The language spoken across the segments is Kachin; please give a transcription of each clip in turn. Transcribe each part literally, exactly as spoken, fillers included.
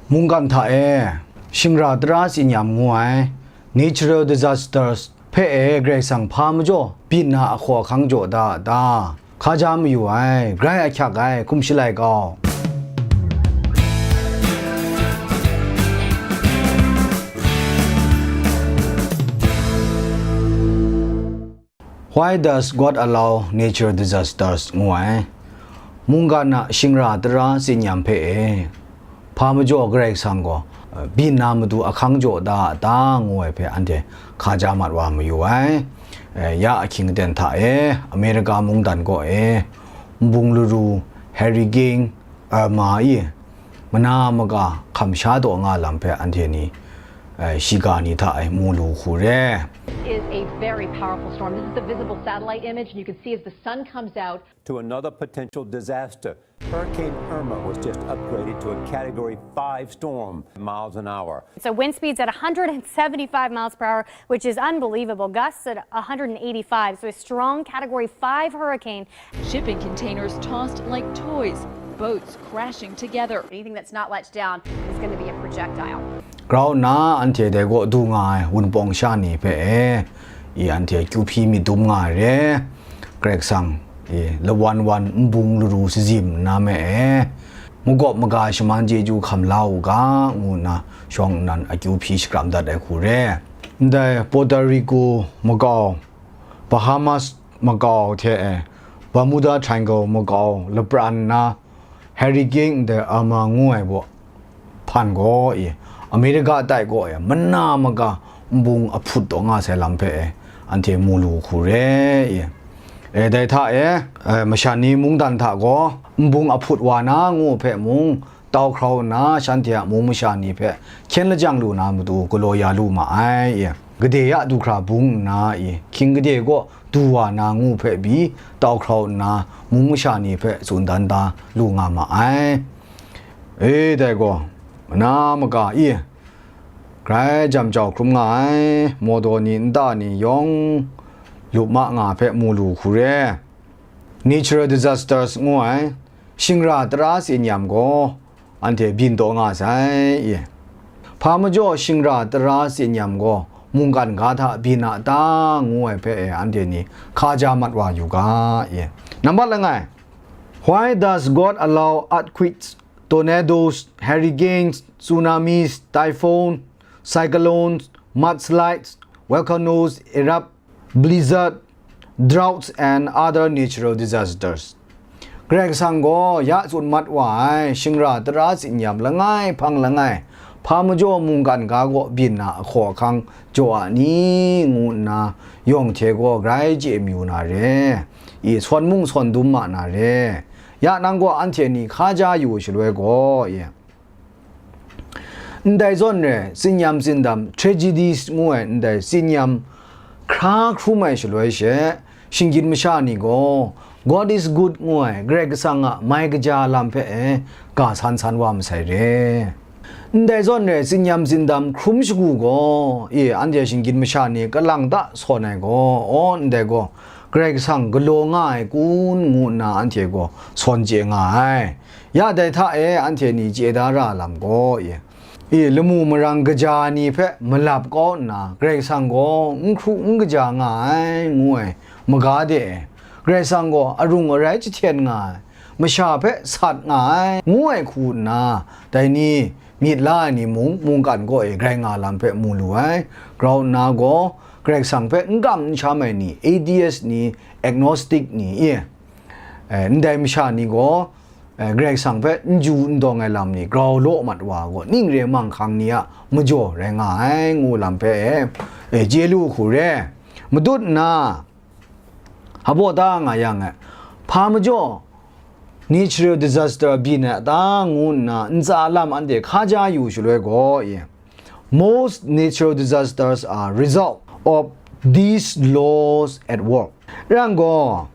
Mungkan hta e, shingra tara tsinyam ngu ai, natural disasters hpe e Karai Kasang hpa majaw byin na ahkaw ahkang jaw da a ta? Hka ja mayu ai, grai ahkyak ai, hkum shalai kau. Why does God allow natural disasters? Ngu ai. Mungkan a shingra tara tsinyam hpe e, hpa majaw Karai Kasang gaw, eh, byin na matu ahkang jaw da a ta? Ngu ai hpe anhte hka ja mat wa mayu ai. Eh, ya ahkying aten hta e, Amerika mungdan kaw e, nbung laru, hurricane, Irma e, mana maka hkam sha taw nga lam hpe anhte ni, eh, shiga ni hta e mu lu hku re. Is a very powerful storm. This is the visible satellite image, and you can see as the sun comes out. To another potential disaster. Hurricane Irma was just upgraded to a Category five storm, miles an hour. So wind speeds at one hundred seventy-five miles per hour, which is unbelievable. Gusts at one hundred eighty-five. So a strong Category five hurricane. Shipping containers tossed like toys, boats crashing together. Anything that's not latched down is going to be a projectile. Grau nna anhte dai kaw du nga ai wunpawng sha ni hpe e, i anhte kyu hpyi myit dum nga ai re. Karai Kasang, i lawan wan nbung laru sazim nna me e, magawp maga shaman chyeju hkam la u ga, ngu nna shawng nnan akyu hpyi shakram dat ai hku re. Ndai Puerto Rico makau, Bahamas makau hte e, Bermuda Triangle makau lapran nna, Hurricane ndai Irma ngu ai baw hpan gaw e, Amerika tai gaw e, mana maka nbung ahput taw nga sai lam hpe e, anhte mu lu hku re e. E, dai hta e, e, masha ni mungdan hta gaw nbung ahput wa na ngu hpe mung, tau hkrau nna shanhte a mung masha ni hpe hkyen lajang lu na matu galaw ya lu ma ai e. Gade ya du hkra bung nna e, hkying gade kaw du wa na ngu hpe pyi, tau hkrau nna mung masha ni hpe tsun dan da lu nga ma ai. E, dai gaw, mana maka e, grai jam jau hkrum nga ai, mawdaw ni nta ni yawng lup ma nga hpe mu lu hku re. Natural disasters ngu ai, shingra tara tsinyam gaw, anhte byin taw nga sai e. Hpa majaw shingra tara tsinyam gaw mungkan ga hta byin a ta ngu ai hpe e anhte ni hka ja mat wa yu ga e. Nambat langai, why does God allow earthquakes, tornadoes, hurricanes, tsunamis, typhoon, cyclones, mudslides, volcanoes erupt, blizzard, droughts and other natural disasters. Karai Kasang gaw ya tsun mat wa ai shingra tara tsinyam langai hpang langai, hpa majaw mungkan ga gaw byin na ahkaw ahkang jaw a ni, ngu nna yawng hte gaw grai chye mayu na re, i sawn mung sawn dum ma na re. Ya nang gaw anhte ni hka ja yu shaloi gaw, i, Ndai zawn re, tsinyam tsindam, tragedies ngu ai ndai tsinyam hkra hkrum ai shaloi she, shinggyim masha ni gaw, God is good ngu ai Karai Kasang a mai kaja lam hpe e, ga san san wa masai re. Ndai zawn re, tsinyam tsindam hkrum shagu gaw, e, anhte shinggyim masha ni kalang ta sawn ai gaw, aw, ndai gaw, Karai Kasang galaw nga ai kun, ngu nna anhte gaw sawn chye nga ai. Ya dai hta e anhte ni chye da ra lam gaw, e, e, lamu marang kaja ni hpe malap kau nna, Karai Kasang gaw n hkru n kaja nga ai, ngu ai maga de e, Karai Kasang gaw arung arai jahten nga ai, masha hpe sat nga ai, ngu ai hku nna, dai ni myit la ai ni mung mungkan kaw e grai nga lam hpe mu lu ai. Grau nna gaw, Karai Kasang hpe n kam n sham ai ni, atheist ni, agnostic ni, e, e, ndai masha ni gaw, e, Karai Kasang hpe n ju n dawng ai lam ni grau law mat wa gaw, ning re manghkang ni a majaw rai nga ai, ngu lam hpe, e, e, chye lu hku re. Matut nna, hpaw da nga yang e, hpa majaw natural disaster byin ai ta, ngu nna ntsa lam anhte hka ja yu shaloi gaw, e, most natural disasters are result of these laws at work. Rai yang gaw,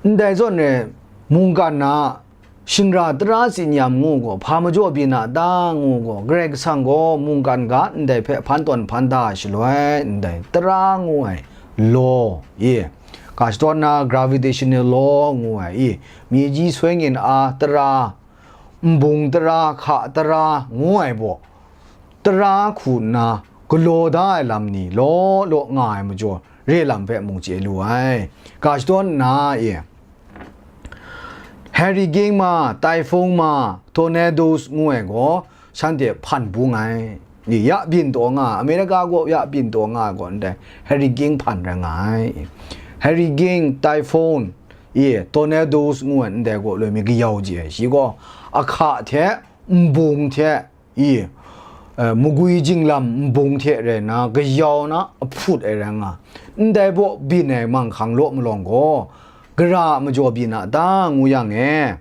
ndai zawn re mungkan na shingra tara tsinyam ngu gaw, hpa majaw byin a ta ngu gaw, Karai Kasang gaw mungkan ga ndai hpe hpan tawn hpan da ai shaloi, ndai tara ngu ai law, e, ga shadawn na gravitational law ngu ai, e, myeji soi ngin a tara, nbung tara, hka tara ngu ai baw, tara hku nna galaw da ai lam ni law law nga ai majaw, re lam hpe mung chye lu ai. Ga shadawn nna e, hurricane ma, typhoon ma, tornadoes ngu ai gaw, shanhte hpan bung ai. Ni ya byin taw nga, America gaw ya byin taw nga ai gaw, ndai hurricane hpan rai nga ai. Hurricane, typhoon, e, tornadoes ngu ai ndai gaw loi mi kayau ji ai. Shi gaw ahka hte, nbung hte, i, eh, magwi jinglam nbung hte rai nna, kayau na ahput ai rai nga, ndai baw byin ai manghkang law malawng gaw, gara a majaw byin a ta, ngu yang e,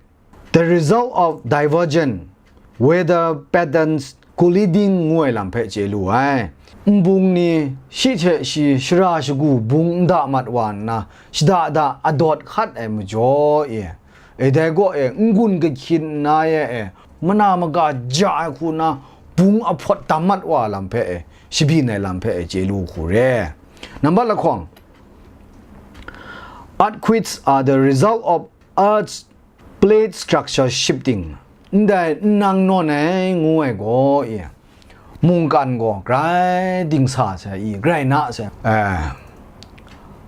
the result of divergent weather patterns colliding ngu ai lam hpe chye lu ai. Nbung ni shi hte shi shara shagu bung nda mat wa nna, shada da adawt hkat ai majaw e, e, dai gaw e, n-gun kahkyin nna ye e, mana maga ja ai hku nna, bung ahpawt dam mat wa lam hpe e, shabyin ai lam hpe e, chye lu hku re. Nambat lahkawng, earthquakes are the result of Earth's plate structure shifting. Ndai nnang nawn ai ngu ai gaw e, mungkan gaw grai dingsa sai i, grai na sai. Eh,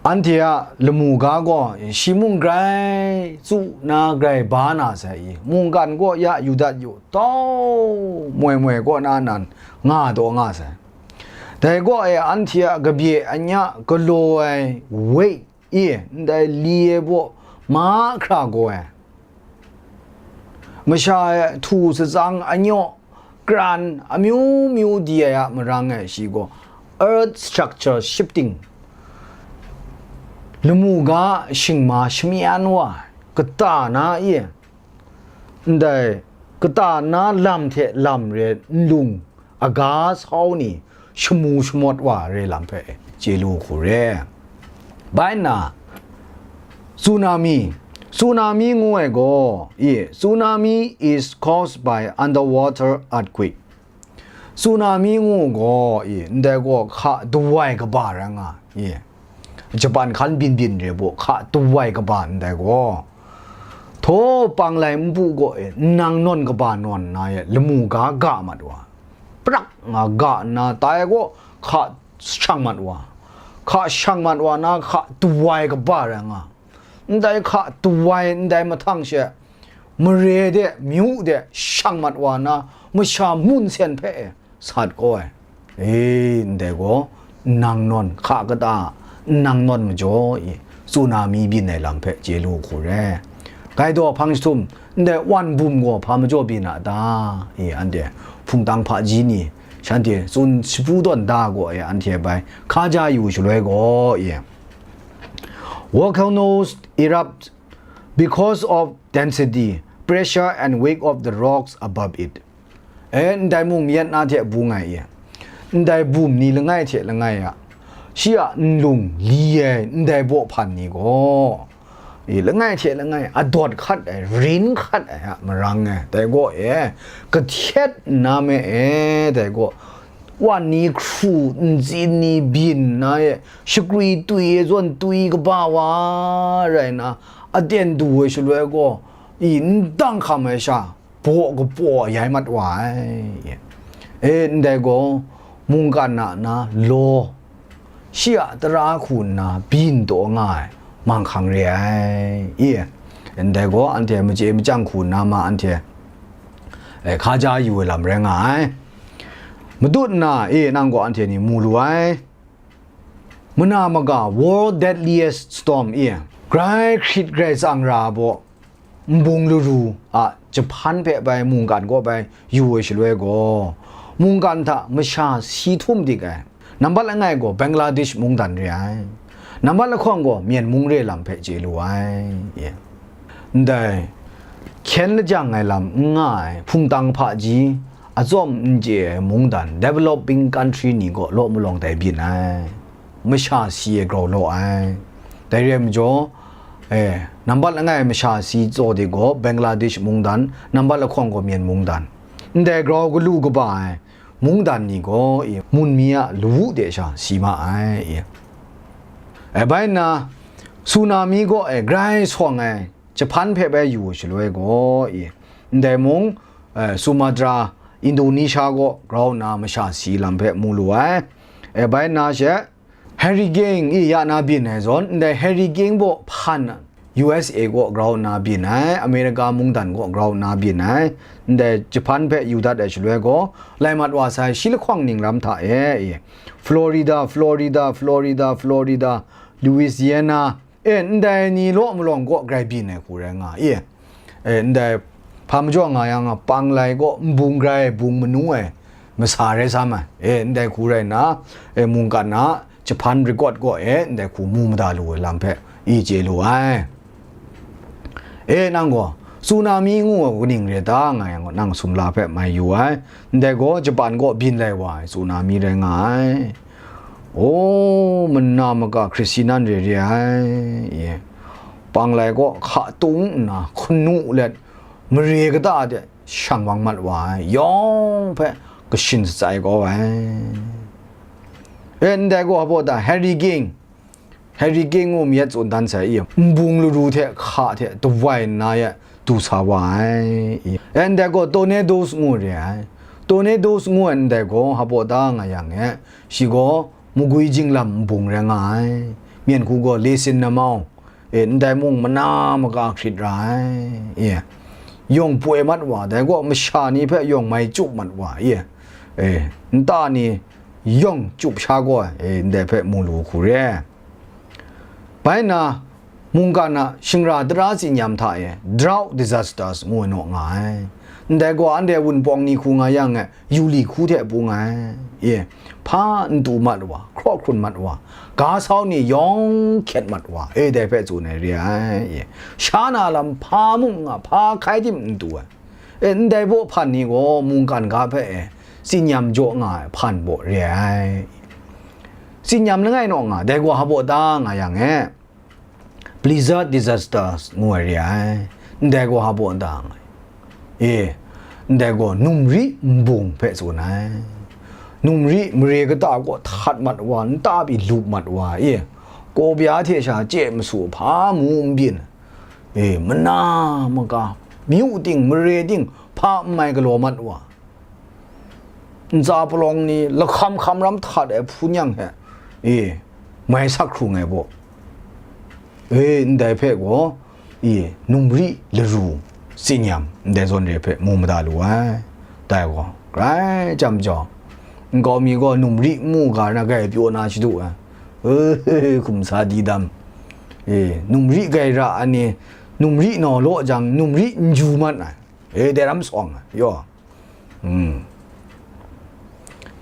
anhte a lamu ga gaw shi mung grai tsu na, grai ba na sai i, mungkan gaw ya yu dat yu, tau moi moi kaw na nan nga taw nga sai. Dai gaw e, anhte a kabye anya galaw ai weight e, ndai li e baw mahkra gaw ai, masha e htu satsang anyaw, kran amyu myu di ai a marang e, shi gaw earth structure shifting, lamu ga shingma shamyan wa, kata na e, ndai kata na lam hte lam re nlung aga sau ni shamu shamawt wa re lam hpe chye lu hku re. Bai nna, tsunami, tsunami ngu ai gaw, e, tsunami is caused by underwater earthquake. Tsunami ngu gaw, e, ndai gaw hka dawai kaba rai nga, e, Japan hkan byin byin re baw hka dawai kaba ndai gaw, htaw pang lai npu gaw, e, nnang nawn kaba nawn nna e, lamu ga ga mat wa, prak nga ga nna tai gaw, hka shang mat wa, hka shang mat wa na, hka dawai kaba rai nga, ndai hka dawai ndai mahtang she, mare de, myu de, shang mat wa na, masha mun sen hpe e, sat kau ai. E, ndai gaw, nnang nawn, hka kata, nnang nawn majaw i, tsunami byin ai lam hpe chye lu hku re. Gaidaw hpang jahtum, ndai wan bum gaw hpa majaw byin a ta? E, anhte hpungtang hpaji ni, shanhte tsun shapu tawn da gaw e, anhte bai hkaja yu shaloi gaw e, volcanoes erupt because of density, pressure and weight of the rocks above it. E, ndai mung yet na hte bung ai e, ndai bum ni langai hte langai a, shi a nlung li ai ndai baw hpan ni gaw, e, langai hte langai adawt hkat ai, rin hkat ai a marang e, dai gaw e, kahtet nna me e, dai gaw, wan ni hkru, ntsin ni byin na e, shakri twi e zawn twi kaba wa rai na, aten du ai shaloi gaw, i n dang hkam ai sha, baw kapaw yai mat wa ai. E, ndai gaw, mungkan a na law, shi a tara hku nna byin taw nga ai manghkang re ai. I, ndai gaw, anhte machye machyang hku nna ma anhte, e, hkaja yu ai lam rai nga ai. Matut nna, e, nang gaw anhte ni mu lu ai. Mana maga, world deadliest storm e, grai hkrit grai tsang ra ai baw, nbung laru a Japan hpe bai mungkan kaw bai yu ai shaloi gaw, mungkan hta masha si htum dik ai. Nambat langai gaw Bangladesh mungdan re ai. Nambat lahkawng gaw Myen mung re lam hpe chye lu ai. Ndai hkyen lajang ai lam n nga ai hpungtang hpaji, atsawm n chye ai mungdan, developing country ni gaw law malawng dai byin ai, masha si e grau law ai. Dai re ai majaw, e, nambat langai masha si tsaw de gaw Bangladesh mungdan, nambat lahkawng gaw Myen mungdan. Ndai grau galu kaba ai mungdan ni gaw, e, mun mi a lawu de sha si ma ai, e. E, bai nna, tsunami gaw, e, grai sawng ai, Japan hpe bai yu shaloi gaw, e, ndai mung, eh, Sumatra, Indonesia kaw grau nna masha si lam hpe mu lu ai. E, bai nna she, Harry King i ya na byin ai zawn, ndai Harry King baw hpan U S A kaw grau nna byin ai, America mungdan kaw grau nna byin ai, ndai Japan hpe yu dat ai shaloi gaw, lai mat wa sai shi lahkawng ning lam hta e, i, Florida, Florida, Florida, Florida, Louisiana, e, ndai ni law malawng kaw grai byin ai hku rai nga i. E, ndai hpa majaw nga yang, panglai kaw nbung grai ai bung manu ai masa rai sa ma, e, ndai hku rai nna, e, mungkan a Japan record kaw e ndai hku mu mada lu ai lam hpe i chye lu ai. E, nang gaw tsunami ngu ai kaning re ta nga yang, nang sumla hpe mai yu ai. Ndai gaw Japan kaw byin lai wa ai tsunami rai nga ai. O, mana maka Hkristi nan re re ai, e, panglai kaw hka tung nna hkanu let, mare kata de shang wang mat wa ai, yawng hpe kashin shatsai kau ai. E, ndai gaw hpa ta, Harry King, Harry King ngu myit tsun dan sai i, nbung laru hte hka hte dawai nna ya du sa wa ai i. E, ndai gaw Tornadoes ngu re ai. Tornadoes ngu ai ndai gaw hpa ta nga yang e, shi gaw magwi jinglam nbung rai nga ai. Myen hku gaw Lesin Namau, e, ndai mung mana maka hkrit ra ai, e, yawng poi mat wa, dai gaw masha ni hpe yawng mai chyup mat wa, e, e, nta ni yawng chyup sha gaw, e, ndai hpe mu lu hku re. Bai nna, mungkan a shingra tara tsinyam hta e drought disasters ngu ai naw nga ai. Ndai gaw anhte Wunpawng ni hku nga yang e, yu li hku hte bung ai, e, hpa n tu mat wa, hkraw hkrun mat wa, ga sau ni yawng hkyet mat wa, e, dai hpe tsun ai re ai, e, sha na lam hpa mung nga, hpa hkai tim n tu ai, e, ndai baw hpan ni gaw mungkan ga hpe, e, tsinyam jaw nga ai hpan baw re ai. Tsinyam langai naw nga, dai gaw hpa baw ta nga yang e, blizzard disasters ngu ai re ai. Ndai gaw hpa baw ta nga ai. E, ndai gaw numri nbung hpe tsun ai. Numri mare kata kaw htat mat wa, nta pyi lup mat wa, e, kawbya hte sha chye masu hpa mu n byin, e, mana maka, myu ting, mare ting, hpa n mai galaw mat wa, ntsa palawng ni lahkam hkam ram htat ai hpun yang hte, e, mai sak hkrung ai baw, e, ndai hpe gaw, e, numri laru tsinyam ndai zawn re hpe mu mada lu ai. Dai gaw, grai chyam jau, nkau mi gaw numri n mu ga na, grai pyaw na shadu ai, e, hkum sa di dam, e, numri grai ra ai ni, numri naw law jang, numri n ju mat ai, e, dai ram sawng ai, yaw. Mm.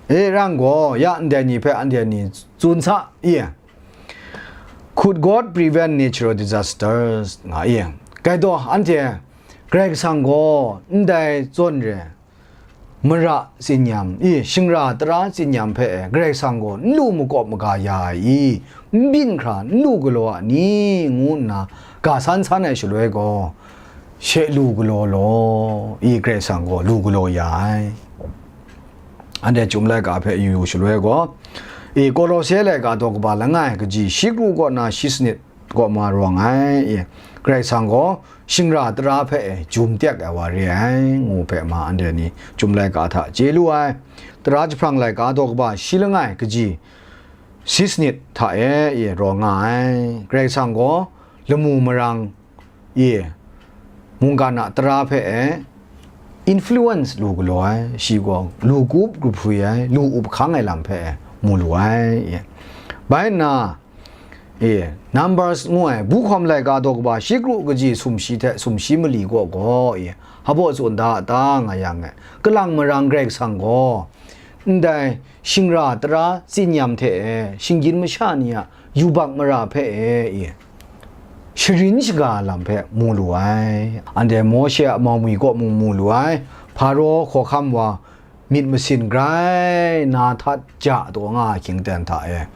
E, rang gaw, ya ndai ni hpe anhte ni tsun sa, i? Could God prevent natural disasters? Nga i. Gaitaw, anhte Karai Kasang gaw ndai zawn re mara tsinyam, i, shingra tara tsinyam hpe Karai Kasang gaw n lu makawp maga ya ai i, n byin hkra n lu galaw a ni, ngu nna ga san san ai shaloi gaw, she lu galaw law, i, Karai Kasang gaw lu galaw ya ai. Anhte Chyum laika hpe yu yu shaloi gaw, i, Kolose laika daw kaba langai kaji shi kru kaw na shi sanit kaw ma rawng ai, i, Karai Kasang gaw shingra tara hpe e jum tek ai wa re ai, ngu hpe ma anhte ni Chyum laika hta chye lu ai. Tara jahprang laika daw kaba shi langai kaji shi sanit hta e, i, rawng nga ai. Karai Kasang gaw lamu marang, i, mungkan a tara hpe e influence lu galaw ai, shi gaw lu kup grup hrui ai, lu up hkang ai lam hpe e mu lu ai, i. Bai nna, e, Numbers ngu ai, Buhkawm laika daw kaba shi kru kaji sumshi hte sumshi mali kaw gaw, e, hpa baw tsun da a ta nga yang e, kalang marang Karai Kasang gaw, ndai shingra tara tsinyam hte e, shinggyim masha ni a yubak mara hpe e, i, sharin shaga lam hpe mu lu ai. Anhte Mawshe a mau mi kaw mung mu lu ai. Hparaw hkawhkam wa myit masin grai na htat ja taw nga ai hkying ten hta e,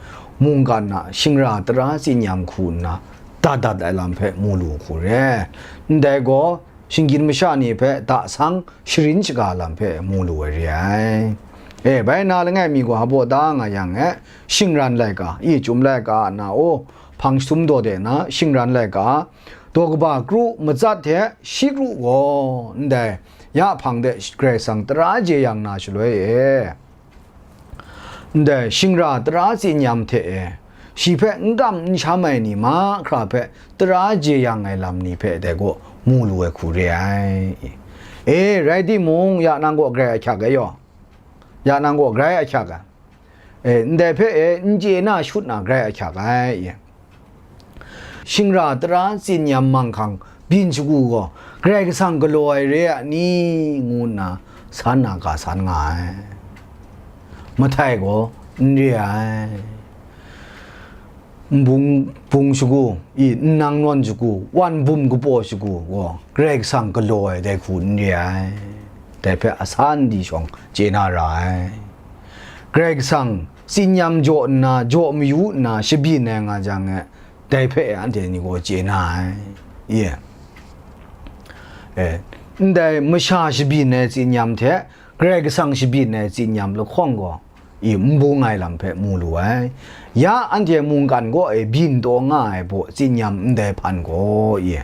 mungkan a shingra tara tsinyam hku nna dat dat ai lam hpe mu lu hku re. Ndai gaw, shinggyim masha ni hpe da sang sharin shaga lam hpe mu lu ai re ai. E, bai na langai mi gaw hpa baw da nga yang e, shingran laika, i, Chyum laika a na, o, hpang jahtum daw de na, shingran laika, daw kaba kru matsat hte shi kru gaw, ndai ya hpang de Karai Kasang tara jeyang na shaloi e, ndai shingra tara tsinyam hte e, shi hpe n kam n sham ai ni mahkra hpe tara jeyang ai lam ni hpe dai gaw mu lu ai hku re ai. E, rai timung, ya nang gaw grai ahkyak ai yaw, ya nang gaw grai ahkyak ai. E, ndai hpe e, n chye na shut na grai ahkyak ai. Shingra tara tsinyam manghkang byin shagu gaw Karai Kasang galaw ai re a ni, ngu nna san na ga san nga ai. Mahtai gaw n re ai. Nbung bung shagu, i, nnang nawn shagu, wan bum kapaw shagu gaw Karai Kasang galaw ai dai hku n re ai. Dai hpe asan di shawng chye na ra ai. Karai Kasang tsinyam jaw nna, jaw mayu nna shabyin ai nga jang e, dai hpe anhte ni gaw chye na ai. Ye. E, ndai masha shabyin ai tsinyam hte Karai Kasang shabyin ai tsinyam lahkawng gaw, i, n bung ai lam hpe mu lu ai. Ya anhte mungkan kaw e byin taw nga ai baw tsinyam ndai hpan gaw, i,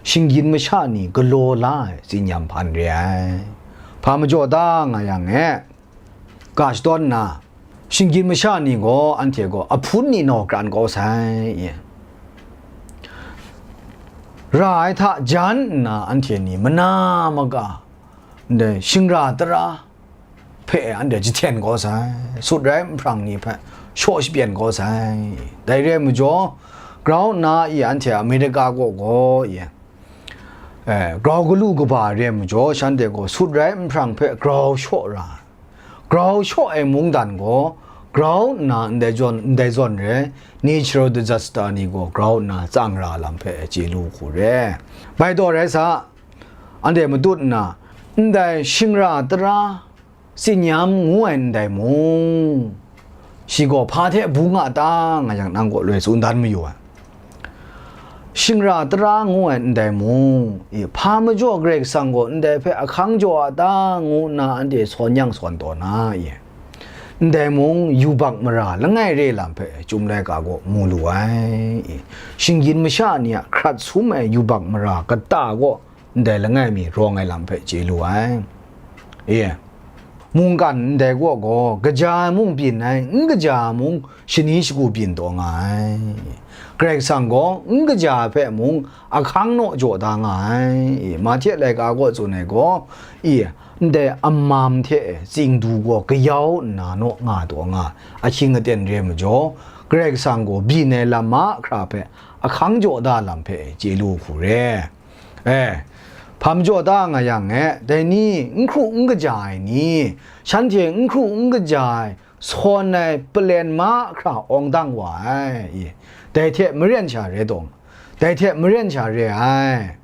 shinggyim masha ni galaw la ai tsinyam hpan re ai. Hpa majaw ta nga yang e, ga shadawn nna, shinggyim masha ni gaw anhte gaw ahpun ni naw kran kau sai, i, ra ai hta jan nna anhte ni mana maga, ndai shingra tara hpe anhte jahten kau sai, sut rai nhprang ni hpe shaw shapyen kau sai. Dai re ai majaw, grau nna i anhte Amerika kaw gaw i, e, grau galu kaba re ai majaw, shanhte gaw sut rai nhprang hpe grau shaw ra, grau shaw ai mungdan gaw grau nna ndai zawn, ndai zawn re, natural disaster ni gaw grau nna tsang ra lam hpe chye lu hku re. Bai taw rai sa, anhte matut nna, ndai shingra tara tsinyam ngu ai ndai mung, shi gaw hpa hte bung a ta nga yang, nang gaw loi tsun dan mayu ai. Shingra tara ngu ai ndai mung, i, hpa majaw Karai Kasang gaw ndai hpe ahkang jaw a ta, ngu nna anhte sawn yang sawn taw na, i, ndai mung yubak mara langai re lam hpe Chyum laika gaw mu lu ai, i, shinggyim masha ni a hkrat sum ai yubak mara kata gaw ndai langai mi rawng ai lam hpe chye lu ai. E, mungkan ndai kaw gaw, kaja ai mung byin ai, n kaja ai mung shani shagu byin taw nga ai. Karai Kasang gaw n kaja ai hpe mung ahkang naw jaw da nga ai. E, Mahte laika kaw tsun ai gaw, i, ndai amam hte tsingdu gaw kayau nna naw nga taw nga, ahkying aten re ai majaw, Karai Kasang gaw byin ai lam mahkra hpe ahkang jaw da lam hpe chye lu hku re. E, hpa majaw ta nga yang e, dai ni n hkru n kaja ai ni, shanhte n hkru n kaja ai, sawn ai palen mahkra awng dang wa ai, i, dai hte maren sha re taw nga, dai hte maren sha re ai.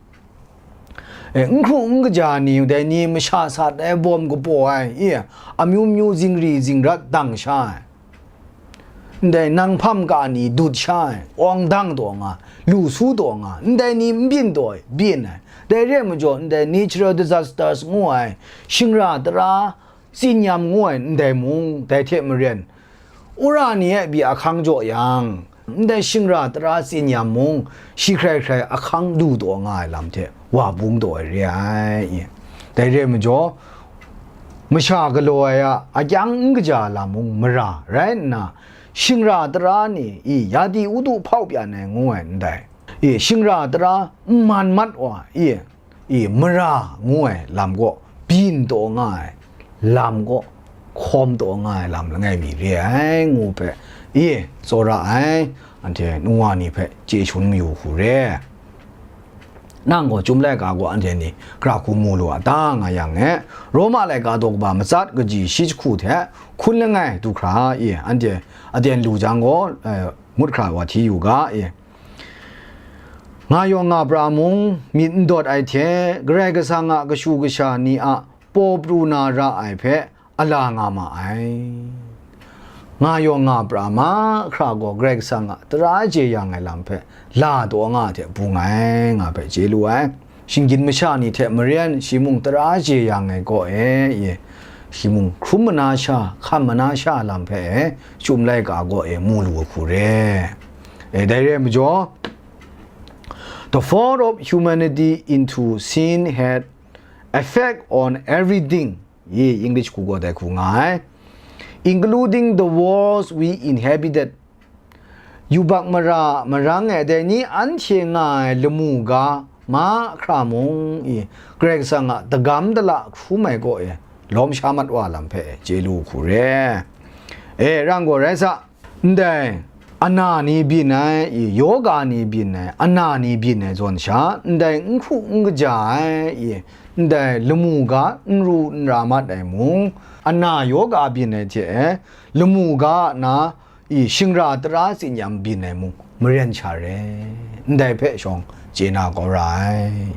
E, n hkru n kaja ni, dai ni masha sat ai, bawm kapaw ai, i, amyu myu zingri zingrat dang sha ai. Ndai nang hpam ka ni dut sha ai, awng dang taw nga, lu su taw nga, ndai ni n byin taw ai, byin ai. Dai re ai majaw, ndai natural disasters ngu ai, shingra tara tsinyam ngu ai ndai mung, dai hte maren, wora ni e pyi ahkang jaw yang, ndai shingra tara tsinyam mung, shi hkrai hkrai ahkang lu taw nga ai lam hte wa bung taw ai re ai. Dai re ai majaw, masha galaw ai a akyang n kaja lam mung mara rai nna, shingra tara ni, i, yadi udu hpau pyan ai ngu ai ndai, i, shingra tara n man mat wa, i, i, mara ngu ai lam gaw byin taw nga ai, lam gaw hkawm taw nga ai lam langai mi re ai, ngu hpe, i, tsawra ai, anhte nwa ni hpe chye shangun mayu hku re. Nang gaw Chyum laika gaw anhte ni gara hku mu lu a ta nga yang e, Roma laika daw kaba matsat kaji shi jahku hte hkun langai du hkra, i, anhte aten lu jang gaw, eh, ngut hkra wa hti yu ga, i. Nga yaw nga pra mung, myit n dawt ai hte, Karai Kasang a kashu kasha ni a paw pru na ra ai hpe, a la nga ma ai. Nga yaw nga pra mahkra gaw Karai Kasang a tara jeyang ai lam hpe la taw nga hte bung ai, nga hpe chye lu ai. Shinggyim masha ni hte maren shi mung tara jeyang ai kaw e, i, shi mung hkrum mana sha, hkam mana sha lam hpe e, Chyum laika kaw e mu lu ai hku re. E, dai re ai majaw, the fall of humanity into sin had effect on everything, i English hku gaw dai hku nga ai, including the worlds we inhabited. Yubak mara marang e dai ni anhte nga ai lamu ga mahkra mung i, Karai Kasang a dagam dala hkrum ai kaw e lawm sha mat wa lam hpe chye lu hku re. E, rang gaw rai sa, ndai ana ni byin ai i, yoga ni byin ai, ana ni byin ai zawn sha, ndai n hkru n kaja ai i, ndai lamu ga n ru n ra mat ai mung, ana yoga byin ai hte e, lamu ga na i, shingra tara tsinyam byin ai mung maren sha re, ndai hpe shawng chye na kau ra ai.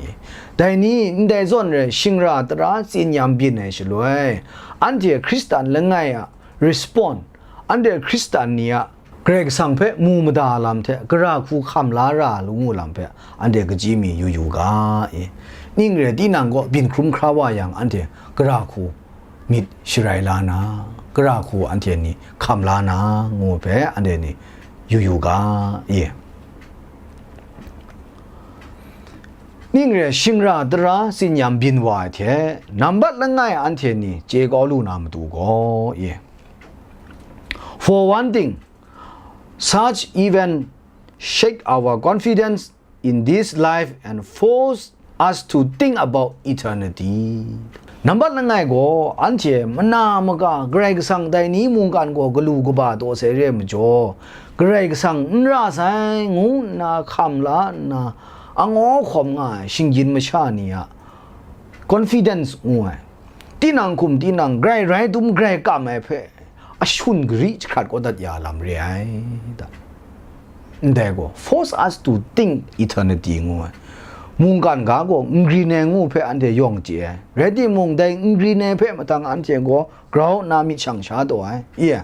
Dai ni ndai zawn re shingra tara tsinyam byin ai shaloi, anhte Hkristan langai a respond, anhte Hkristan ni a Karai Kasang hpe mu mada lam hte, gara hku hkam la ra lu ngu lam hpe, anhte kachyi mi yu yu ga i. Ning re tinang gaw byin hkrum hkra wa yang, anhte gara hku myit sharai la na, gara hku anhte ni hkam la na, ngu hpe anhte ni yu yu ga i. Ning re shingra tara tsinyam byin wa ai hte, nambat langai anhte ni chye kau lu na matu gaw i. For one thing, such event shake our confidence in this life and force us to think about eternity. Nambat langai gaw, anhte mana maga Karai Kasang dai ni mungkan gaw galu kaba taw sai re ai majaw, Karai Kasang n ra sai ngu nna hkam la nna, angaw hkawm nga ai shinggyim masha ni a confidence ngu ai, tinang hkum tinang grai rai dum grai kam ai hpe ashun gari jahkrat kau dat ya lam re ai da. Ndai gaw, force us to think eternity ngu ai. Mungkan ga gaw n grin ai ngu hpe anhte yawng chye ai. Rai timung, dai n grin ai hpe mahtang anhte gaw grau nna myit shang sha taw ai. Ye.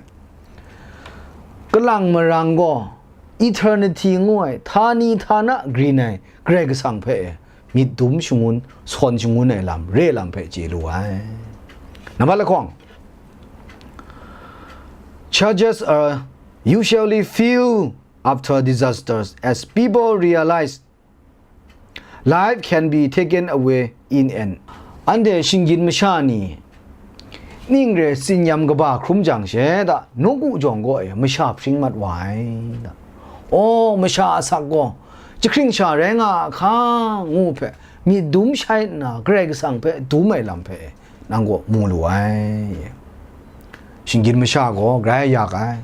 Kalang marang gaw, eternity ngu ai, htani htana grin ai Karai Kasang hpe e, myit dum shangun, sawn shangun ai lam, re lam hpe chye lu ai. Nambat lahkawng, churches are usually filled after disasters as people realize life can be taken away in an. Anhte shinggyim masha ni, ning re tsinyam kaba hkrum jang she da, nawku jawng gaw e masha hpring mat wa ai da. Aw, masha asak gaw jahkring sha rai nga a hka, ngu hpe myit dum shai nna, Karai Kasang hpe dum ai lam hpe nang gaw mu lu ai. Shinggyim masha gaw grai yak ai,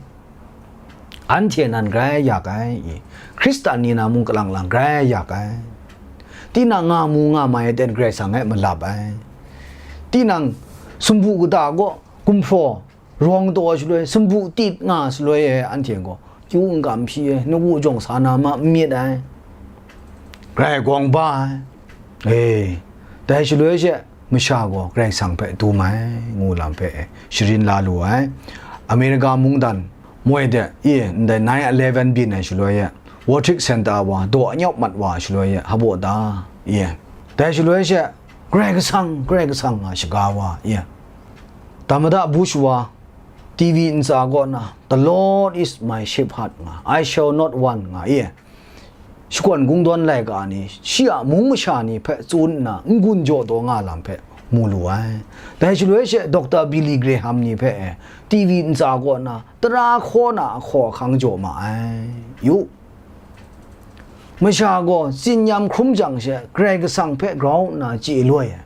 anhte nan grai yak ai, i, Hkristan ni na mung kalang lang grai yak ai. Tinang nga mu nga mai ai ten Karai Kasang e malap ai. Tinang sumpu kata gaw gumhpraw rawng taw shaloi, sumpu tit nga shaloi e, anhte gaw kyu n kam hpyi ai, nawku jawng sa na ma n myit ai, grai gawng ba ai. E, dai shaloi she masha gaw Karai Kasang hpe dum ai, ngu lam hpe sharin la lu ai. America mungdan moi de, i, ndai nine eleven byin ai shaloi e, World Trade Center wa daw anyawp mat wa shaloi e, hpaw da, i, dai shaloi she, Karai Kasang, Karai Kasang nga shaga wa, i, Tamada Bush wa, T V ntsa kaw na, "The Lord is my shepherd," nga, "I shall not want," nga, i, shakawn kungdawn laika ni, shi a mung masha ni hpe tsun nna, n-gun jaw taw nga lam hpe mu lu ai. Dai shaloi she, Doctor Billy Graham ni hpe e, T V ntsa kaw na, tara hkaw na ahkaw ahkang jaw ma ai. Yu, masha gaw tsinyam hkrum jang she, Karai Kasang hpe grau nna chye loi ai.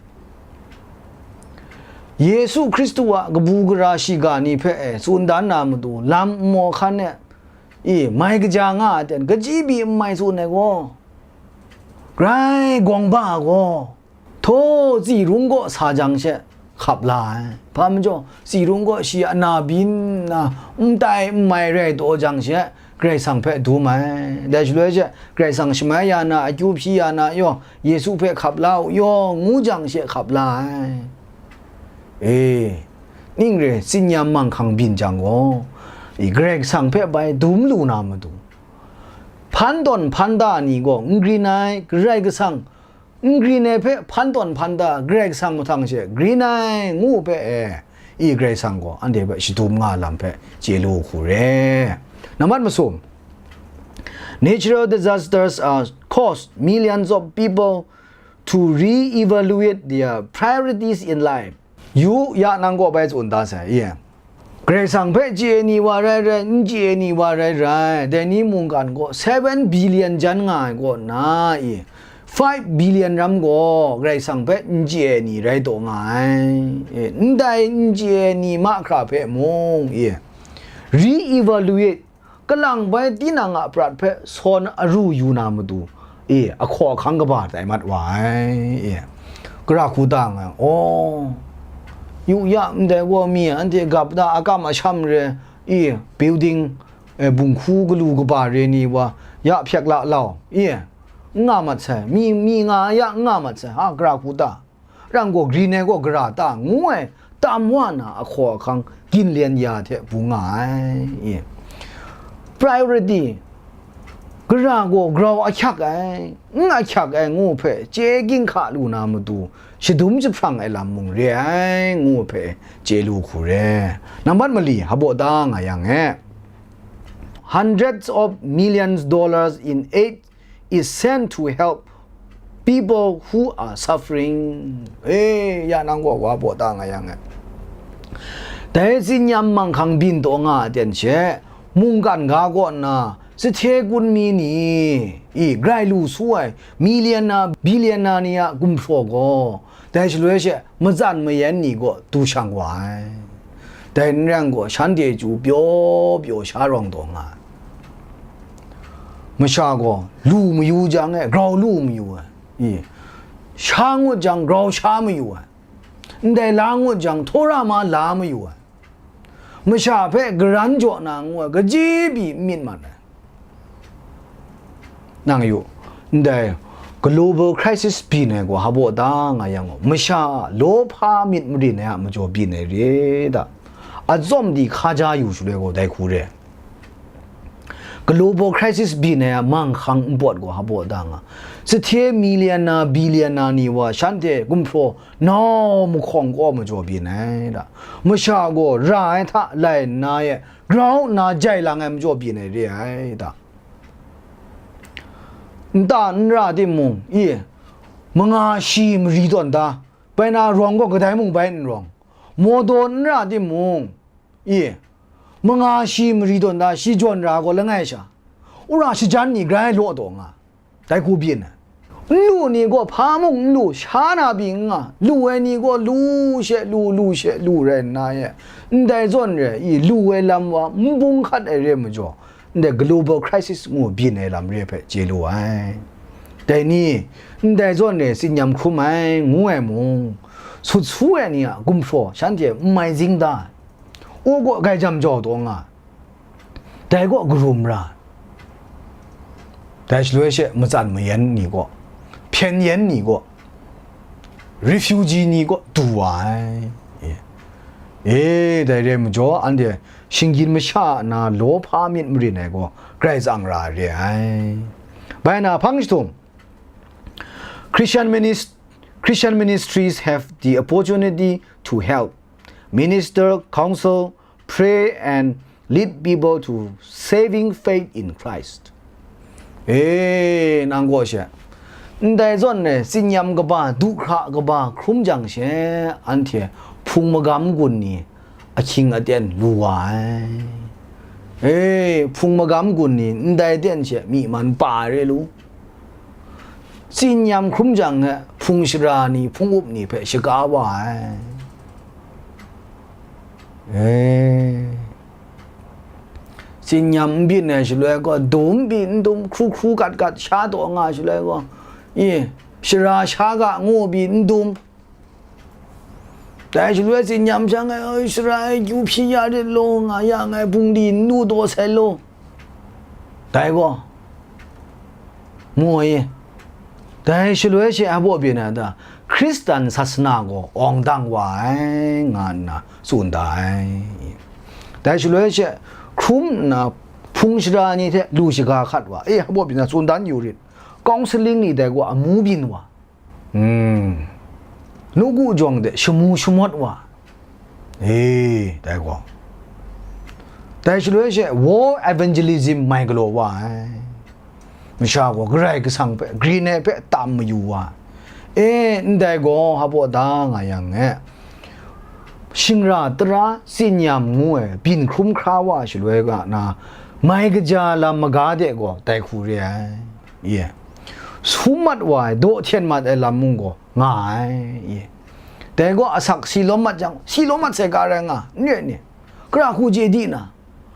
Yesu Hkristu a kabu gara shiga ni hpe e tsun dan na matu, lam nmaw hkan e, i, mai kaja nga a ten, kachyi pyi n mai tsun ai gaw, grai gawng ba gaw, htaw tsirung kaw sa jang she hkap la ai. Hpa majaw, tsirung kaw shi a na byin nna, n tai n mai rai taw jang she, Karai Kasang hpe dum ai. Dai shaloi she, Karai Kasang shamai ya na, akyu hpyi ya na yaw, Yesu hpe hkap la u yaw, ngu jang she hkap la ai. E, ning re, tsinyam manghkang byin jang gaw, i, Karai Kasang hpe bai dum lu na matu, hpan tawn hpan da ni gaw n grin ai, Karai Kasang n grin ai hpe hpan tawn hpan da Karai Kasang mahtang she grin ai ngu hpe e, i, Karai Kasang gaw anhte hpe shadum nga lam hpe chye lu hku re. Nambat masum, natural disasters are cause millions of people to re-evaluate their priorities in life. Yu ya, nang kaw bai tsun da sai, i. Karai Kasang hpe chye ai ni wa rai rai, n chye ai ni wa rai rai, dai ni mungkan gaw seven billion jan nga ai kaw nna, i, five billion ram gaw Karai Kasang hpe n chye ai ni rai taw nga ai. E, ndai n chye ai ni mahkra hpe mung, e, re-evaluate, kalang bai tinang a prat hpe sawn aru yu na matu, e, ahkaw ahkang kaba tai mat wa ai, e, gara hku ta nga ai, aw, yu ya, ndai gaw mi anhte gap da, akam asham re, e, building, e, bunghku galu kaba re ni wa, ya hpyak la lau, e, n nga mat sai, mi, mi nga ya n nga mat sai, ha, gara hku ta? Rang gaw, grin ai gaw gara ta, ngu ai tam wa na ahkaw ahkang ginlen ya hte bung nga ai. Priority, gara gaw grau ahkyak ai, n ahkyak ai ngu hpe chye ginhka lu na matu, shadum jahprang ai lam mung re ai, ngu hpe chye lu hku re. Nambat mali, hpaw da nga yang e, hundreds of millions dollars in aid is sent to help people who are suffering. E, ya nang gaw wa baw ta nga yang e. Dai tsin-yam manghkang byin taw nga a ten she, mungkan ga kaw nna, sahte gun mi ni, i, grai lu su ai, millionaire, billionaire ni a gumhpraw gaw, dai shaloi she, matsan mayan ni gaw du shang wa ai. Dai n rai yang gaw, shanhte chyu pyaw pyaw sha rawng taw nga ai. Masha gaw lu mayu jang e, grau lu mayu ai, i, sha ngut jang, grau sha mayu ai, ndai la ngut jang, htawra ma la mayu ai, masha hpe garan jaw na ngu ai, kaji pyi n myit mat ai. Nang yu, ndai global crisis byin ai gaw hpaw da nga yang gaw, masha a lawhpa myit marin ai a majaw byin ai re da? Atsawm di hkaja yu shaloi gaw dai hku re. Global crisis byin ai a manghkang npawt gaw hpaw da nga, sahte millionaire, billionaire ni wa shanhte gumhpraw nau mahkawng kaw majaw byin ai da? Masha gaw ra ai hta lai nna e, grau nna jai lang ai majaw byin ai re ai da? Nta n ra timung, i, manga shi mari tawn da, bai na rawng gaw kadai mung bai n rawng. Mawdaw n ra timung, i, manga shi mari tawn da, shi jawn ra gaw langai sha, wora shajan ni grai law taw nga, dai hku byin ai. N lu ni gaw hpa mung n lu, sha na pyi n nga, lu ai ni gaw lu she lu, lu she lu rai nna e, ndai zawn re i, lu ai lam wa n bung hkat ai re majaw, ndai global crisis ngu byin ai lam re hpe chye lu ai. Dai ni, ndai zawn re tsin-yam hkrum ai, ngu ai mung, sut su ai ni a gumhpraw shanhte n mai zing da ai, u gaw grai jam jau taw nga ai. Dai gaw karum ra, dai shaloi she matsan mayan ni gaw, hpyen yan ni gaw, refugee ni gaw du wa ai. E, e, dai re majaw, anhte shinggyim masha a na lawhpa myit marin ai gaw Karai Kasang ra re ai. Bai na hpang jahtum, Christian minis-, Christian ministries have the opportunity to help, minister, counsel, pray and lead people to saving faith in Christ. E, nang gaw she, ndai zawn e tsin-yam kaba, du hkra kaba hkrum jang she, anhte hpung magam gun ni ahkying aten lu wa ai. E, hpung magam gun ni ndai ten she myi man pa ai re lu. Tsin-yam hkrum jang e hpung shara ni, hpung up ni hpe shaga wa ai. E, tsin-yam n byin ai shaloi gaw, dum pyi n dum, hkru hkru gat gat sha taw nga ai shaloi gaw, i, shara sha ga ngu pyi n dum. Dai shaloi tsin-yam shang ai, "Oi, Israel kyu hpyi ya rit law, nga ya ngai bungli n lu taw sai law." Dai gaw, mu ai, dai shaloi she a baw byin ai ta, Hkristan sasana gaw awng dang wa ai, nga nna tsun da ai. Dai shaloi she hkrum nna hpung shara ni hte lu shaga hkat wa, e, a baw byin ai tsun dan yu rit, counselling ni dai gaw amu byin wa, Hmm. Nawku jawng de shamu shamawt wa. E, dai gaw. Dai shaloi she war evangelism mai galaw wa ai. Masha gaw Karai Kasang hpe, grin ai hpe tam mayu wa. E, ndai gaw hpa da nga yang e, shingra tara tsinyam ngu ai byin hkrum hkra wa shaloi ga na, mai kaja lam maga de gaw dai hku re ai, ye. Sum mat wa ai, daw hten mat ai lam mung gaw nga ai, ye. Dai gaw asak si lawm mat jang, si lawm mat sai ga rai nga, n re ni? Kara hku je di na,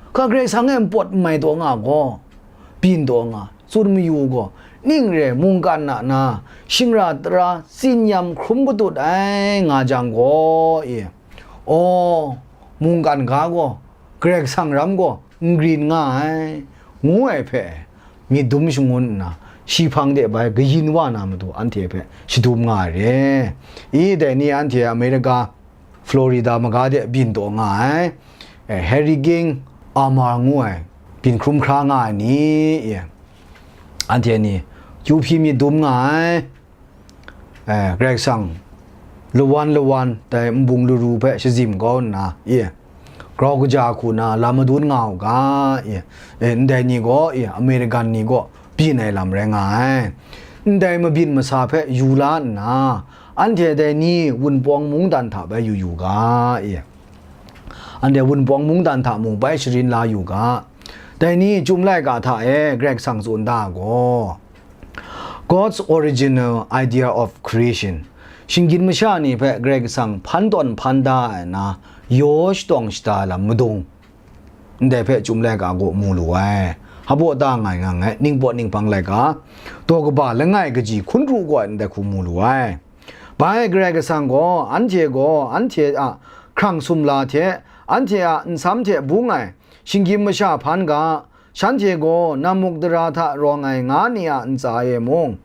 hka Karai Kasang e npawt n mai taw nga gaw, byin taw nga, tsun mayu gaw, ning re mungkan na na, shingra tara tsinyam hkrum katut ai nga jang gaw, e, aw, mungkan ga gaw, Karai Kasang ram gaw n grin nga ai, ngu ai hpe, myit dum shangun nna, shi hpang de bai kayin wa na matu anhte hpe shadum nga ai re. I, dai ni anhte Amerika, Florida maga de byin taw nga ai, eh, Hurricane Irma ngu ai byin hkrum hkra nga ai ni, eh, anhte ni kyu hpyi myit dum nga ai, eh, Karai Kasang lawan lawan dai nbung laru hpe shazim kau nna, eh, grau kaja hku na lam madun nga u ga, eh, eh, ndai ni gaw, eh, American ni gaw byin ai lam rai nga ai. Ndai mabyin masa hpe yu la nna, anhte dai ni Wunpawng mungdan hta bai yu yu ga, e, anhte Wunpawng mungdan hta mung bai sharin la yu ga. Dai ni Chyum laika hta e Karai Kasang tsun da gaw, God's original idea of creation, shinggyim masha ni hpe Karai Kasang hpan tawn hpan da ai na, yaw shatawng shada lam madung, ndai hpe Chyum laika gaw mu lu ai. Hpa da nga ai, nga ai, ningpawt ninghpang laika, daw kaba langai kaji hkun ru gaw ai, ndai hku mu lu ai. Bai Karai Kasang gaw, anhte gaw, anhte a hkrang sumla hte, anhte a nsam hte bung ai, shinggyim masha hpan ga, shanhte gaw, Nammukdara hta rawng ai nga ni a ntsa e mung,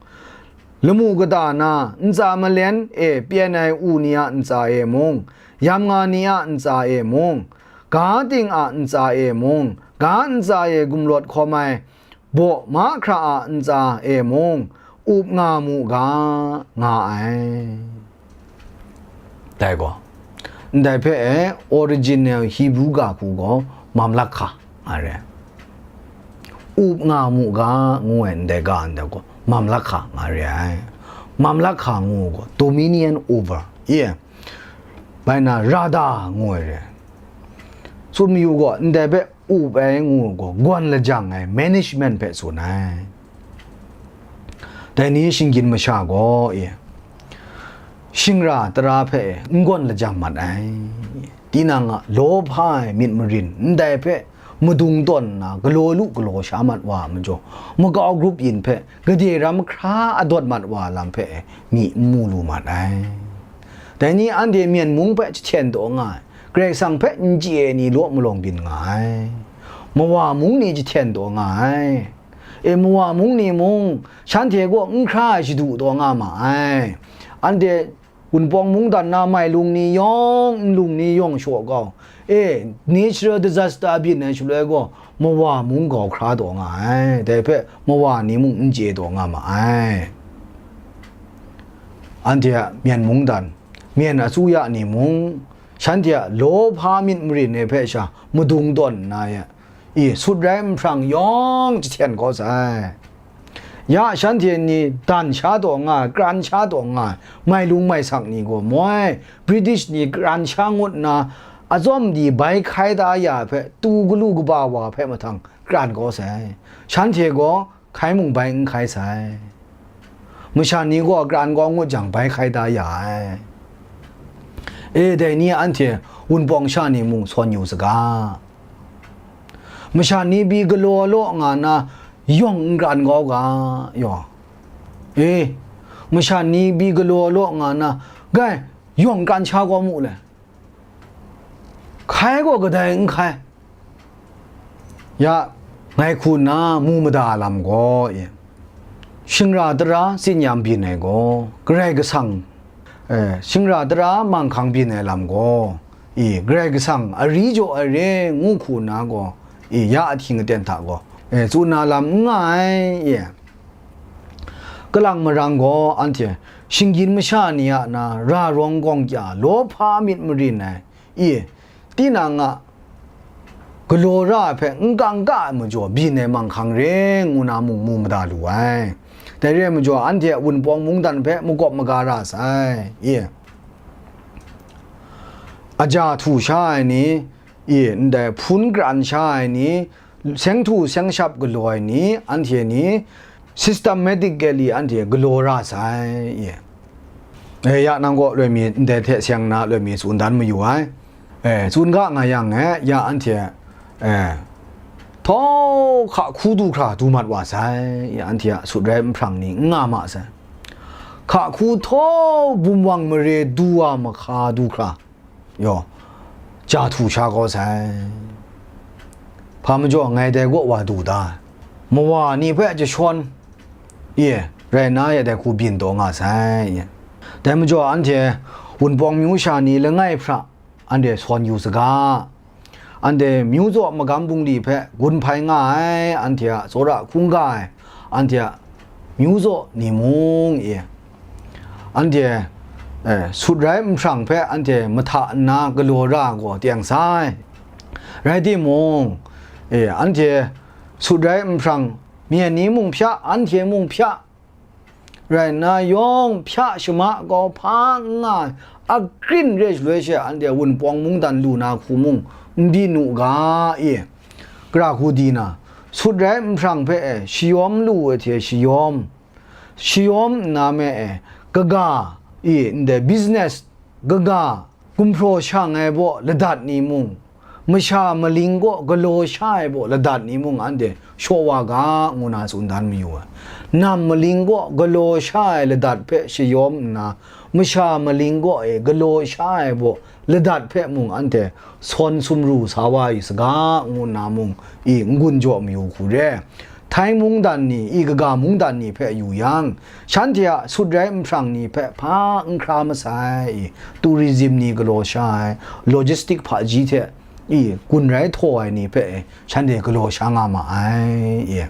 lamu kata na ntsa malen e pyen ai u ni a ntsa e mung, yamnga ni a ntsa e mung, ga ting a ntsa e mung, ga ntsa e gumlawt hkawm ai baw mahkra a ntsa e mung, up nga mu ga, nga ai. Dai gaw, ndai hpe e original Hebrew ga hku gaw, mamlakha nga re ai. Up nga mu ga ngu ai ndai ga ndai gaw, mamlakha nga re ai. Mamlakha ngu gaw, dominion over, ye, bai na rada ngu ai re ai. Tsun mayu gaw, ndai hpe up ai ngu gaw, gawn lajang ai, management hpe tsun ai. Dai ni shinggyim masha gaw, e, shingra tara hpe n gawn lajang mat ai. Tinang a lawhpa ai myit marin ndai hpe madung tawn nna galaw lu galaw sha mat wa a majaw, makau grup yin hpe gade ram hkra adawt mat wa lam hpe myi n mu lu mat ai. Dai ni anhte Myen mung hpe jahten taw nga ai, Karai Kasang hpe n chye ai ni law malawng byin nga ai. Mawa mung ni jahten taw nga ai. E, mawa mung ni mung, shanhte kaw n hkra ai shadu taw nga ma ai. Anhte Wunpawng mungdan na mailung ni yawng, nlung ni yawng shaw kau. E, natural disaster byin ai shaloi gaw, mawa mung gau hkra taw nga ai. Dai hpe mawa ni mung n chye taw nga ma ai. Anhte a Myen mungdan, Myen asuya ni mung, shanhte a lawhpa myit marin ai hpe sha madung tawn nna, e, sut rai nhprang yawng jahten kau sai. Ya shanhte ni dan sha taw nga ai, kran sha taw nga ai, mailung maisak ni gaw moi, British ni kran sha ngut nna, atsawm di bai hkai da ya ai hpe, tu galu kaba wa hpe mahtang kran kau sai. Shanhte gaw hkai mung bai n hkai sai. Masha ni gaw kran kau ngut jang, bai hkai da ya ai. E, dai ni anhte Wunpawng sha ni mung sawn yu saga. Masha ni pyi galaw law nga na, yawng n kran kau ga, yaw. E, masha ni pyi galaw law nga na, gai, yawng kran sha kau mu le. Hkai gaw kadai n hkai. Ya, ngai hku nna mu mada lam gaw, e, shingra tara tsinyam byin ai gaw, Karai Kasang, e, shingra tara manghkang byin ai lam gaw, e, Karai Kasang ari jaw ai re ngu hku nna gaw, e, ya ahkying aten hta gaw, e, tsun na lam n nga ai, e. Kalang marang gaw anhte shinggyim masha ni a na ra rawng gawng kya lawhpa myit marin ai, i, tinang a galaw ra ai hpe n kang ka ai majaw byin ai manghkang re ngu na mung mu mada lu ai. Dai re ai majaw, anhte a Wunpawng mungdan hpe makawp maga ra sai, i. Aja htu sha ai ni, i, ndai hpun kran sha ai ni, seng htu seng shap galaw ai ni, anhte ni systematically anhte galaw ra sai, i. E, ya nang gaw loi mi ndai hte seng nna loi mi tsun dan mayu ai. E, tsun ga nga yang e, ya anhte, e, htau hka hku du hkra du mat wa sai, ya anhte a sut rai nhprang ni n nga ma sai. Hka hku htau bum wang mare du wa mahka du hkra, yaw, ja htu sha kau sai. Hpa majaw ngai dai gaw wa du da, mawa ni hpe jashawn, i, rai nna ya dai hku byin taw nga sai, i. Dai majaw anhte Wunpawng myu sha ni langai hpra, anhte sawn yu saga. Anhte myu tsaw magam bungli hpe gun hpai nga ai, anhte a tsawra hkungga ai, anhte a myu tsaw ni mung, i, anhte, e, sut rai nhprang hpe anhte mahta nna galaw ra gaw teng sai. Rai timung, e, anhte sut rai nhprang, myen ni mung hpya, anhte mung hpya, rai nna yawng hpya shama kau hpa n nga ai, akrin re shaloi she anhte Wunpawng mungdan lu na hku mung n byin u ga, i. Gara hku di na, sut rai nhprang hpe e shayawm lu ai hte shayawm, shayawm nna me e, kaga, i, ndai business, kaga, gumhpraw shang ai baw ladat ni mung, masha maling kaw galaw sha ai baw ladat ni mung anhte shaw wa ga, ngu na tsun dan mayu ai. Nam maling kaw galaw sha ai ladat hpe shayawm nna, masha maling kaw e galaw sha ai baw ladat hpe mung anhte sawn sumru sa wa yu saga, ngu nna mung i n-gun jaw mayu hku re. Htai mungdan ni, i kaga mungdan ni hpe yu yang, shanhte a sut rai nhprang ni hpe hpa n hkra masai, i, tourism ni galaw sha ai, logistic hpaji hte, i, gun rai htaw ai ni hpe, e, shanhte galaw sha nga ma ai, i.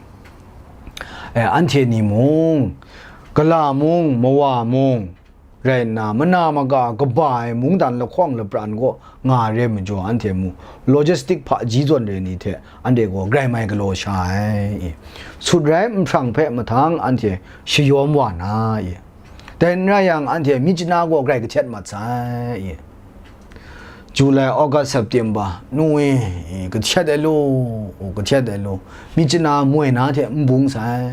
E, anhte ni mung, gala mung, mawa mung, rai nna, mana maka kaba ai mungdan lahkawng lapran kaw nga re majaw, anhte mu logistic hpaji zawn re ni hte anhte gaw grai mai galaw sha ai. Sut rai nhprang hpe mahtang anhte shayawm wa na, i. Dai n rai yang, anhte myit chana gaw grai kahtet mat sai, i. July, August, September, nu e, e, kahtet ai law, o, kahtet ai law, myit chana moi na hte n bung sai.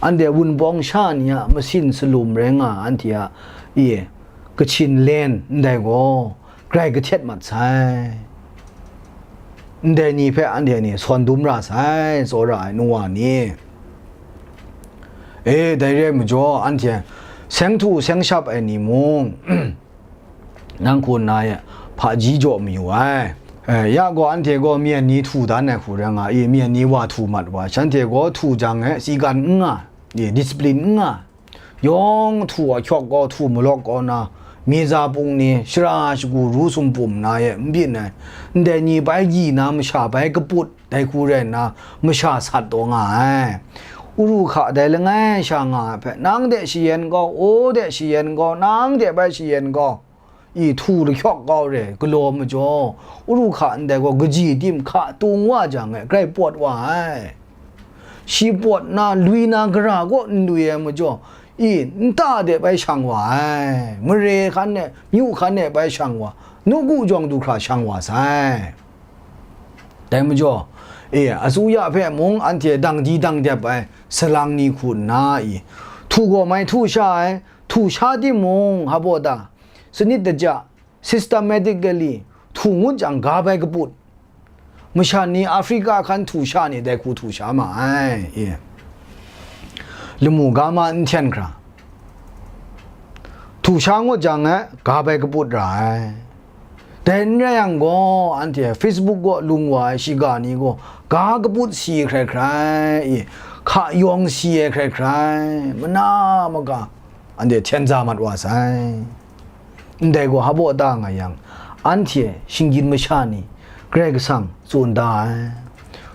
Anhte Wunpawng sha ni a masin salum rai nga anhte a, e, kachin len ndai gaw, grai kahtet mat sai. Ndai ni hpe anhte ni sawn dum ra sai, tsawra ai nu wa ni. E, dai re ai majaw, anhte seng htu seng shap ai ni mung, nang hku nna e hpaji jaw mayu ai. E, ya gaw, anhte gaw myen ni htu dan ai hku rai nga i, myen ni wa htu mat wa, shanhte gaw htu jang e, sigan n nga, e, discipline n nga, yawng htu a hkyawk gaw, htu malawk gaw na, mi za pung ni, shara shagu ru sumpum na e n byin ai, ndai ni bai gyi na masha bai kaput, dai hku rai nna, masha sat taw nga ai. Uru hka dai langai sha nga ai hpe, nang de shayen gaw, o de shayen gaw, nang de bai shayen gaw, i htu lahkyawk kau re galaw majaw, uru hka ndai gaw kaji tim hka tung wa jang e, grai pawt wa ai. Shi pawt na, lui na, gara kaw n lui ai majaw, i nta de bai shang wa ai, mare hkan e, myu hkan e bai shang wa, nawku jawng du hkra shang wa sai. Dai majaw, e, asuya hpe mung anhte dang di dang dep ai salang ni hku nna, i, htu gaw mai htu sha ai, htu sha timung, hpa baw ta, sanit daja, systematically, htu ngut jang ga bai kaput. Masha ni Africa hkan htu sha ni dai hku htu sha ma ai, i. Lamu ga ma n hten hkra, htu sha ngut jang e, ga bai kaput ra ai. Dai n rai yang gaw, anhte Facebook gaw lung wa ai shiga ni gaw, ga kaput si ai hkrai hkrai, i, hka yawng si ai hkrai hkrai, mana maka, anhte hten za mat wa sai. Ndai gaw hpa baw ta nga yang, anhte shinggyim masha ni Karai Kasang tsun da ai.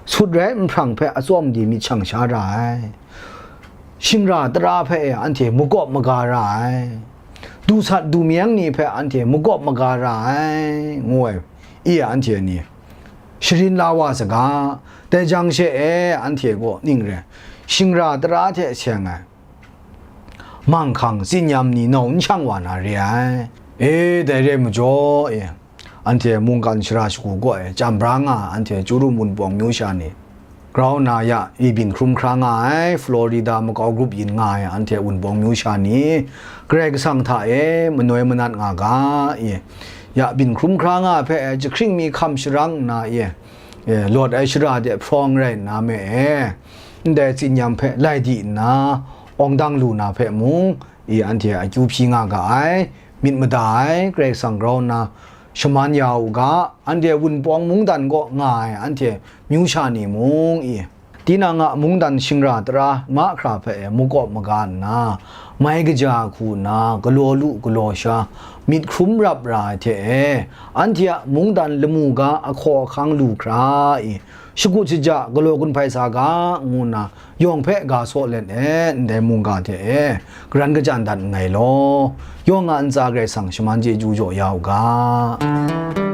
Sut rai nhprang hpe atsawm de myit shang sha ra ai. Shingra tara hpe e anhte makawp maga ra ai. Du sat du meng ni hpe anhte makawp maga ra ai, ngu ai, i anhte ni sharin la wa saga. Dai jang she e anhte gaw ning re, shingra tara hte seng ai, manghkang tsinyam ni nau n shang wa na re ai. E, dai re ai majaw, e, anhte mungkan shara shagu gaw e, chyam bra nga ai, anhte Chyarum Wunpawng myu sha ni, grau na ya, e, byin hkrum hkra nga ai, Florida makau grup yin nga ai, anhte Wunpawng myu sha ni, Karai Kasang hta e manoi manat nga ga, e, ya byin hkrum hkra nga ai hpe, e, jahkring mi hkam sharang nna, e, e, lawt ai shara de hprawng rai nna me e, ndai tsinyam hpe lai di nna, awng dang lu na hpe mung, e, anhte akyu hpyi nga ga ai, myit mada ai, Karai Kasang grau nna shaman ya u ga, anhte Wunpawng mungdan kaw nga ai, anhte myu sha ni mung, e, tinang a mungdan shingra tara mahkra hpe e makawp maga nna, mai kaja hku nna, galaw lu galaw sha, myit hkrum rap ra ai hte e, anhte a mungdan lamu ga ahkaw ahkang lu hkra, e, shakut shaja galaw gun hpai sa ga, ngu nna, yawng hpe ga saw let e, ndai mungga hte e, garan kajan dat nngai law, yawng a ntsa Karai Kasang shaman chyeju jaw ya u ga.